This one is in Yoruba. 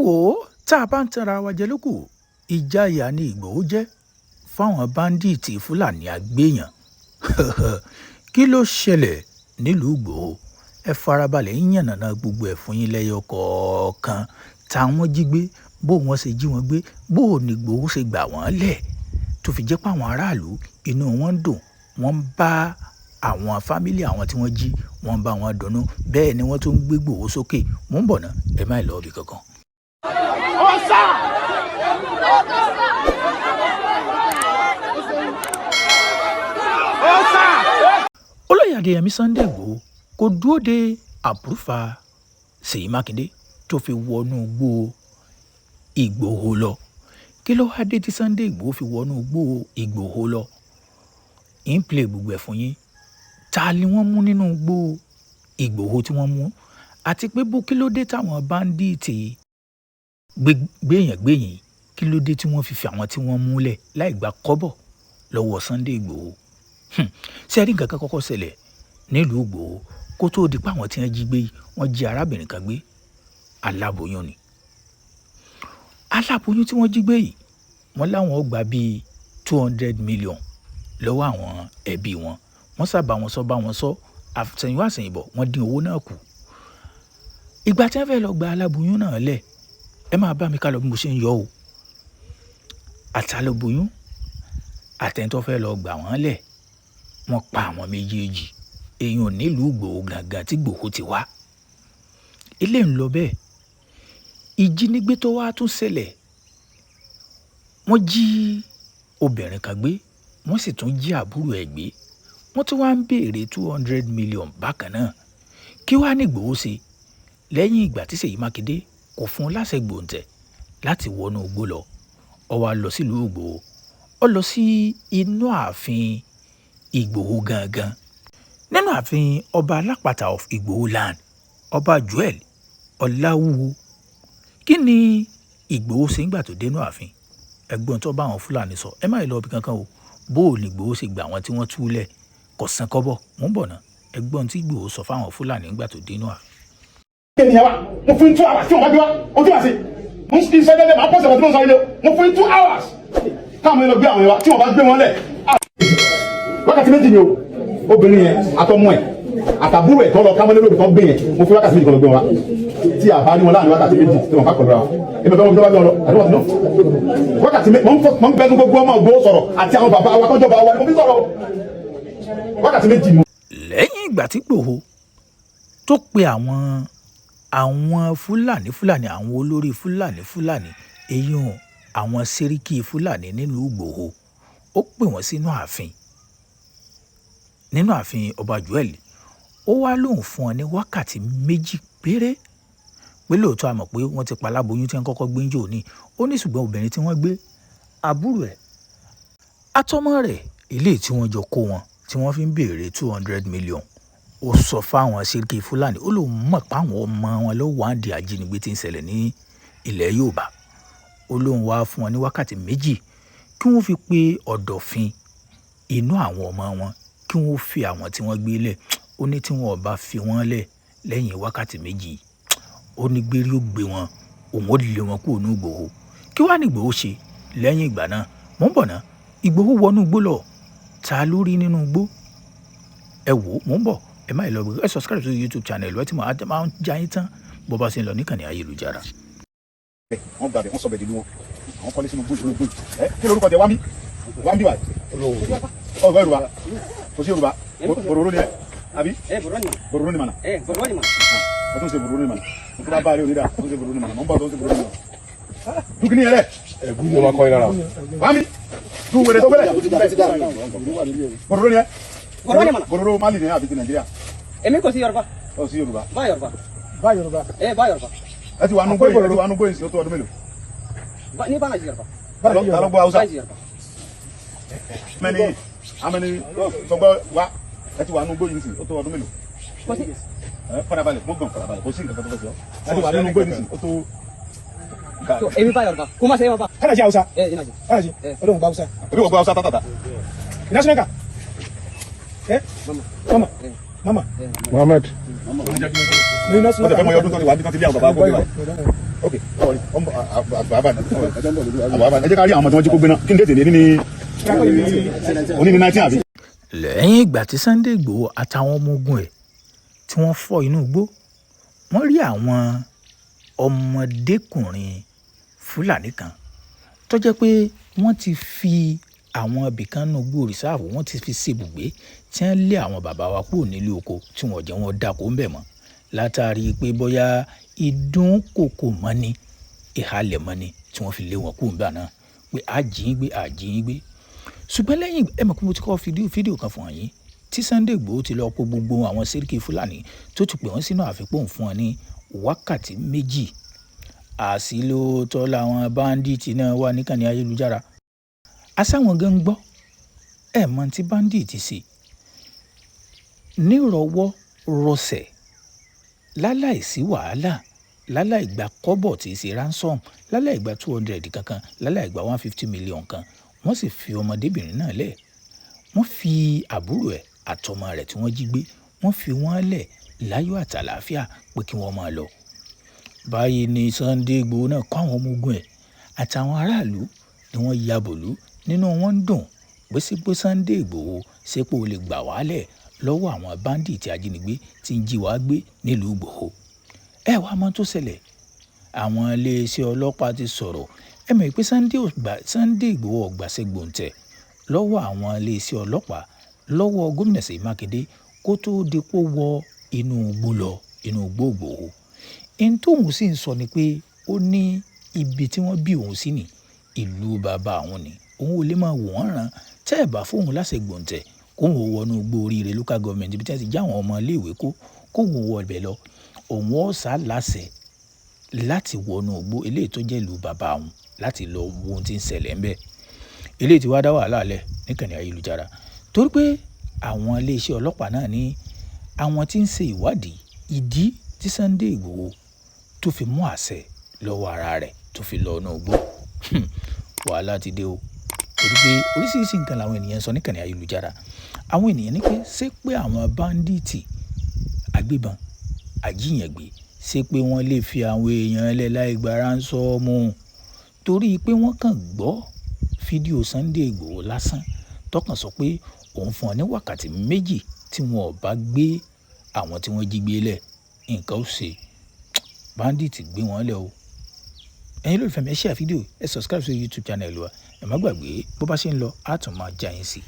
Wò ó, tá a bá ń tanra wa jẹ lókù, ìjayà ni Ìgbòho jẹ́ fáwọn bandit Fúlàní agbéyàn. Kí ló ṣẹlẹ̀ nílùú Ìgbòho? Ẹ farabalẹ̀ ń yànnàná gbogbo ẹ̀ fún yín lẹ́yọ kọ̀ọ̀kan. Táwọn jí gbé, bó wọ́n ṣe jí wọn gbé, bó ní Ìgbòho ṣe gbà wọ́n lẹ̀ tó fi jẹ́ pé àwọn aráàlú inú wọn ń dùn, wọ́n ń bá àwọn family àwọn tí wọ́n jí, wọ́n ń bá wọn dunnú, bẹ́ẹ̀ ni wọ́n tún ń gbé Ìgbòho sókè. Mò ń bọ̀ ná, ẹ má lọ ibì kankan. Ọ̀sà! Ọ̀sà! Olóyè Adéyẹmí Sunday Ìgbòho kò dúró de àbúrúfà Ṣèyí Mákindé tó fi wọnú igbó Ìgbòho lọ. Kí ló wá dé tí Sunday Ìgbòho fi wọnú igbó Ìgbòho lọ? Ń play gbogbo ẹ̀ fún yín. Ta ni wọ́n mú nínú igbó Ìgbòho tí wọ́n mú? Àti pé bó kí ló dé táwọn bandit gbéyàn gbéyìn, kí ló dé tí wọ́n fi fi àwọn tí wọ́n mú lẹ̀ láì gba kọ́bọ̀ lọ́wọ́ Sunday Ìgbòho? Ṣé ẹ rí nǹkan kan kọ́kọ́ ṣẹlẹ̀ nílùú Ìgbòho kó tóó di pé àwọn tí wọ́n jí gbé yìí, wọ́n jí arábìnrin kan gbé, aláboyún ni. Aláboyún tí wọ́n jí gbé yìí, wọ́n láwọn gbà bíi 200 million lọ́wọ́ àwọn ẹbí wọn. Wọ́n sábà wọn sọ bá wọn sọ, àtẹ̀yìnwá àsẹ̀yìnbọ̀, wọ́n dín owó náà kù. Ìgbà tí wọ́n fẹ́ lọ gba aláboyún náà lẹ̀, ẹ máa bá mi ká lọ bí mo ṣe ń yọ o. Àtàláboyún àtẹni tó fẹ́ lọ gbà wọ́n lẹ̀, wọ́n pa àwọn méjèèjì. Èèyàn nílùú Ìgbòho gangan tí Ìgbòho ti wá. Ilé ń lọ bẹ́ẹ̀. Ìjínigbé tó wá tún ṣẹlẹ̀, wọ́n jí obìnrin kan gbé, wọ́n sì tún jí àbúrò ẹ̀ gbé. Wọ́n tún wá ń béèrè 200 million bákan náà. Kí wàá ní Ìgbòho ṣe lẹ́yìn ìgbà tí Ṣèyí Mákindé kò fún un láṣẹ gbòǹtẹ̀ láti wọnú igbó lọ? Ó wá lọ sílùú Ìgbòho, ó lọ sí inú ààfin Ìgbòho gangan, nínú ààfin ọba Alápàtà of Ìgbòho land, Ọba Joel Ọláwúwo. Kí ni Ìgbòho ṣe nígbà tó dénú ààfin? Ẹgbọ́n tó bá àwọn Fúlàní sọ. Ẹ má lọ ibì kankan o. Bó o ní Ìgbòho ṣe gbà wọ́n tí wọ́n túlẹ̀ kò san kọ́bọ̀? Mò ń bọ̀ ná. Ẹgbọ́n tí Ìgbòho sọ fáwọn Fúlàní nígbà tó dénú ààfin. Ènìyàn wa, mo fún 2 hours. Tí wọn bá gbé wa, o tí wàá ṣe, mo ń fi iṣẹ́ dẹ́dẹ́ máa pọ̀sẹ̀ tí mo sọ ilé o. Mo fún 2 hours káwọn yẹn lọ gbé àwọn yẹn wa. Tí wọn bá gbé wọn lẹ̀, wákàtí 2 ni o. Obìnrin yẹn, àtọmọ ẹ̀, àtàbúrò ẹ̀ tó lọ kámọ́lé lóbi tó gbé yẹn, mo fi wákàtí 2 kan lọ gbé wọn wa. Tí a bá rí wọn láàrin wákàtí 2 tí wọn bá kọlu ra wa, èmi fẹ́ wọn tó bá gbé wọn lọ àdúgbò náà. Wákàtí 2, mo ń bẹnu gbogbo ọmọ Ìgbòho sọ̀rọ̀ àti àwọn bàbá wa tọ́jọba wa ni mo fi sọ̀rọ̀. Wákàtí 2 ni. Lẹ́yìn ìgbà tí Ìgbòho tó pe àwọn Fúlàní Fúlàní, àwọn olórí Fúlàní Fúlàní, eyín àwọn sẹ́ríkì Fúlàní nílùú Ìgbòho, ó pè wọ́n sínú ààfin, nínú ààfin ọba Joel, ó wá lóun fún ọ ní wákàtí 2 péré, pé lóòótọ́ a mọ̀ pé wọ́n ti pa aláboyún tí wọ́n kọ́kọ́ gbé ń jò ní. Ó ní ṣùgbọ́n obìnrin tí wọ́n gbé, àbúrò ẹ̀, àtọmọ rẹ̀, eléyìí tí wọ́n jọ kó wọn tí wọ́n fi ń béèrè 200 million. Ó sọ fáwọn sẹ́ríkì Fúlàní, ó lóun mọ̀ páwọn ọmọ wọn ló wà á di ajínigbé tí ń ṣẹlẹ̀ ní ilẹ̀ Yorùbá. Ó lóun wá fún wọn ní wákàtí 2 kí wọ́n fi pe ọ̀dọ̀fin inú àwọn ọmọ wọn, kí wọ́n fi àwọn tí wọ́n gbé lẹ̀. Ó ní tí wọn ò bá fi wọ́n lẹ̀ lẹ́yìn wákàtí 2, ó ní gbérí ó gbé wọn, òun ó lé wọn kúrò ní Ìgbòho. Kí wàá ní Ìgbòho ṣe lẹ́yìn ìgbà náà? Mò ń bọ̀ ná. Ìgbòho wọnú igbó lọ, ta ló rí nínú igbó? Ẹ wò ó, mò ń bọ̀, ẹ má lọ. Ẹ subscribe to YouTube channel ẹ tí mo máa ń já yín tán bó bá ṣe ń lọ níkànnì ayélujára. Wọ́n gbàgbé, wọ́n sọ bẹ̀ẹ́ dìlú wọn, àwọn kọ́lé sínú gbóyè gbóyè. Ẹ kí lorúkọ tẹ? Wá ń bí, wá ń bí wá. Ọgbà Yorùbá, kò sí Yorùbá. Bòròró ni ẹ àbí? Bòròró ni mànà. O tún ṣe bòròró ni mànà. O tún bá bá a rí onídà, o tún ṣe bòròró ni mànà. Mọ̀ ń bọ̀, tó ń ṣe bòròró ni mànà. Dúkìní yẹn rẹ. Ẹ̀gún ni wọ́n kọ́ iná ra. Wá mi dùn wèrè tó bẹ̀rẹ̀. Bòròró ni ẹ? Bòròró Mali ni àbí ti Nàìjíríà? Èmi kò sí Yorùbá. Ọ sí Yorùbá? Bá Yorùbá. Bá Yorùbá. Ẹ bá Yorùbá. Ẹ ti wà nù gbóyè, ẹ ti wà nù gbóyè sí, ó tó ọdún mélòó? Ní bá Nàìjíríà Yorùbá. Ta ló gbọ́ Haúsá? Bá Yorùbá. Mẹ́ni amẹni sọgbọ́ wa, ẹ ti wà nù gbóyè sí, ó tó ọdún mélòó? Kò sí. Ẹ farabalẹ̀, mo gàn farabalẹ̀, kò sí nǹkan tó fẹ́ sọ. Ẹ ti wà nínú gbóyè sí, ó tó. To èmi bá Yorùbá. Kuma sai ba. Kana ji Hausa? Eh, ina ji. Kana ji? Ọlọ́run gba Hausa. Ebi wọ́n gbọ́ Haúsá tátàtà. Ina sunanka? Eh? Mama. Mama. Mama. Muhammad. Wọ́n tẹ̀ fẹ́ mọ ọdún tó ti wà bí tán ti lé àwọn bàbá kó gbé wa. Ok, àbá àbá, ẹ jẹ́ ká rí àwọn ọmọ tí wọ́n jí kó gbé náà. Kí n dé tèmi ní òní ní 19 àbí. Lẹ́yìn ìgbà tí Sunday Igboho àtàwọn ọmọ ogun ẹ̀ tí wọ́n fọ́ inú igbó, wọ́n rí àwọn ọmọdékùnrin Fúlàní kan tó jẹ́ pé wọ́n ti fi àwọn ibìkan nínú igbó reserve, wọ́n ti fi ṣebùgbé, tí wọ́n lé àwọn bàbá wa kúrò nílé oko, tí wọ́n jẹ́ wọn dáko ńbẹ̀ mọ́, látàrí pé bóyá ìdúnkòkò mọ́ni, ìhalẹ̀ mọ́ni tí wọ́n fi lé wọn kúrò nígbà náà pé àjíǹgbé àjíǹgbé. Ṣùgbọ́n lẹ́yìn, ẹ mọ̀ pé mo ti kọ́ fídíò kan fún yín tí Sunday Igboho ti lọ kó gbogbo àwọn sẹ́ríkì Fúlàní, tó ti pè wọ́n sínú àfikún fún wọn ní wákàtí 2. Àsìlóòótọ́ làwọn bandit náà wà níkànnì ayélujára asáwọn gan ń gbọ́. Ẹ̀ mọ̀ tí bandit ṣe nírọ̀wọ́ rọsẹ̀, láláìsí wàhálà, láláì gba kọ́bọ̀ tí í ṣe ransom, láláì gba 200 kankan, láláì gba 150 million kan. Wọ́n sì fi ọmọdébìnrin náà lẹ̀, wọ́n fi àbúrò ẹ̀ àtọmọ rẹ̀ tí wọ́n jí gbé, wọ́n fi wọ́n lẹ̀ láyọ̀ àtàlàáfíà pé kí wọ́n máa lọ. Báyìí ni Sunday Igboho náà kọ́ àwọn ọmọ ogun ẹ̀ àtàwọn aráàlú ni wọ́n ya bòlú. Nínú wọn ń dùn pé sípò Sunday Igboho sépò lè gbà wálẹ̀ lọ́wọ́ àwọn bandit ajínigbé tí ń jí wá gbé nílùú Ìgbòho. Ẹ wá mọ̀ tó ṣẹlẹ̀, àwọn iléeṣẹ́ ọlọ́pàá ti sọ̀rọ̀. Ẹ mọ̀ pé Sunday Igboho ọ̀gbàṣẹ́ gbòǹtẹ̀ lọ́wọ́ àwọn iléeṣẹ́ ọlọ́pàá, lọ́wọ́ gómìnà Ṣèyí Mákindé, kó tóó di pó wọ inú igbó lọ, inú igbó Ìgbòho. N tóun sì ń sọ ni pé ó ní ibi tí wọ́n bí òun sí ní ìlú bàbá àwọn ni, òun ò lè máa wò wọ́n ràn tẹ́ ẹ̀ bá fóun láṣẹ gbòǹtẹ̀ kóun ò wọnú igbó Oríire Local Government, ibi tí wọ́n ti já àwọn ọmọ iléèwé kó, kóun ò wọ ibẹ̀ lọ. Òun ó sá láṣẹ láti wọnú igbó eléyìí tó jẹ́ ìlú bàbá òun láti lọ wo ohun tí ń ṣẹlẹ̀ ńbẹ̀. Eléyìí tí wàá dá wàhálà lẹ̀ níkànnì ayélujára, torí pé àwọn iléeṣẹ́ ọlọ́pàá náà ní àwọn tí ń ṣe ìwádìí ìdí tí Sunday Igboho tó fi mú àṣẹ lọ́wọ́ ara rẹ̀ tó fi lọ inú igbó. Wàhálà ti dé o, torí pé oríṣiríṣi nǹkan làwọn ènìyàn sọ níkànnì ayélujára. Àwọn ènìyàn ní pé ṣé pé àwọn bandit, agbébọn, ajíyàngbé, ṣé pé wọ́n lè fi àwọn èèyàn lẹ̀ láì gba ransom, torí pé wọ́n kàn gbọ́ fídíò Sunday Igboho lásán tọkàn sọ pé òun fún ọ ní wákàtí 2, tí wọn ò bá gbé àwọn tí wọ́n jí gbé lẹ̀, nǹkan ó ṣe bandit gbé wọn lẹ̀ o? Ẹ̀yin olólùfẹ́ mi, ẹ share fídíò, ẹ subscribe sí YouTube channel wa. Ẹ má gbàgbé, bó bá ṣe ń lọ, á tún máa já yín sí.